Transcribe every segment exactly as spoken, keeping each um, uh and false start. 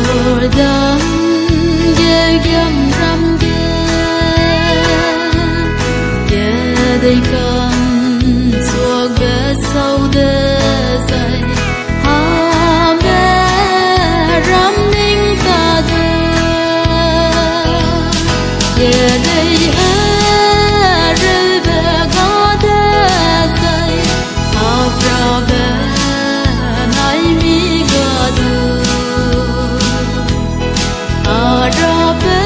Jordan ge giam ram ge, kedei kam suak be sau dezai, hame ram ning ta de. Kedei hereu be ga dezai, Abrabe nai mi ga du. Arabe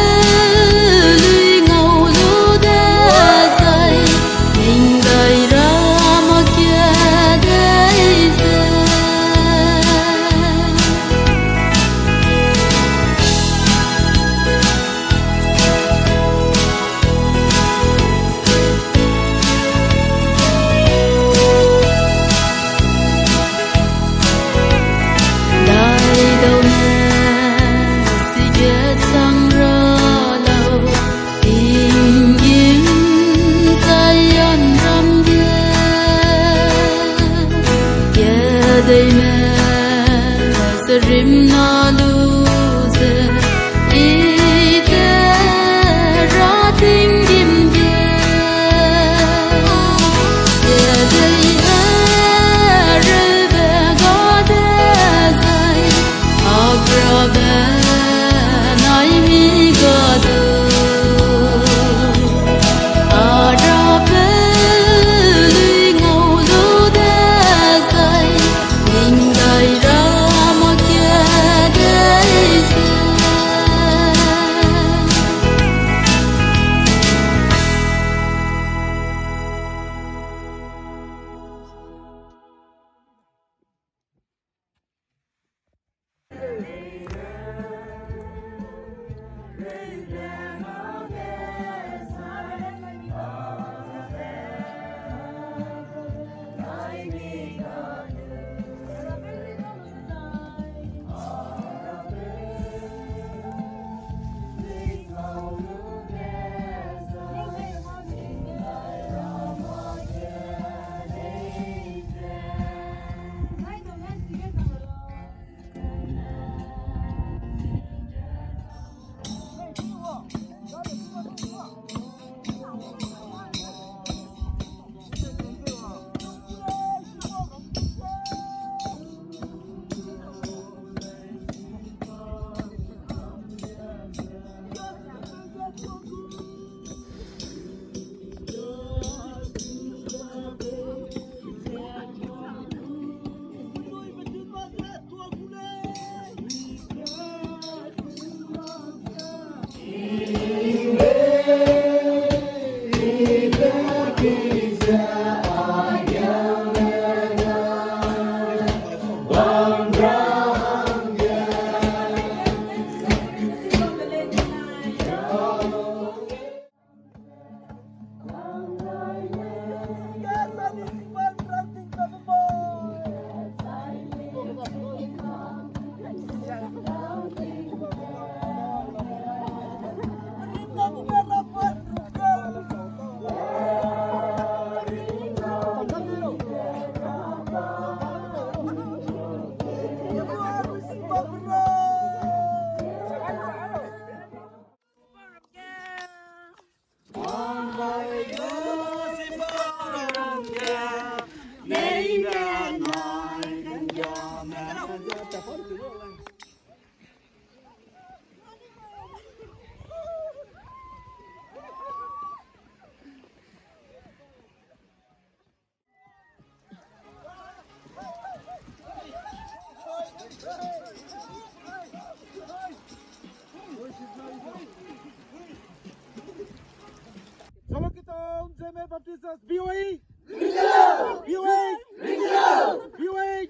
lui ngau lu dezai, ning dai ra mak ge dei ze. Dai dau ne sige sang ra lau, tinggîm Zion ram ge. Kedeime serim na lu ze, i te ra tinggîm ge. Kedei hereu be ga dezai, Abrabe nai mi ga du. Arabe lui ngau lu dezai, ning dai ra mak ge dei ze. Kawakitang Zeme Baptist Church, B O H! B O H! B O H!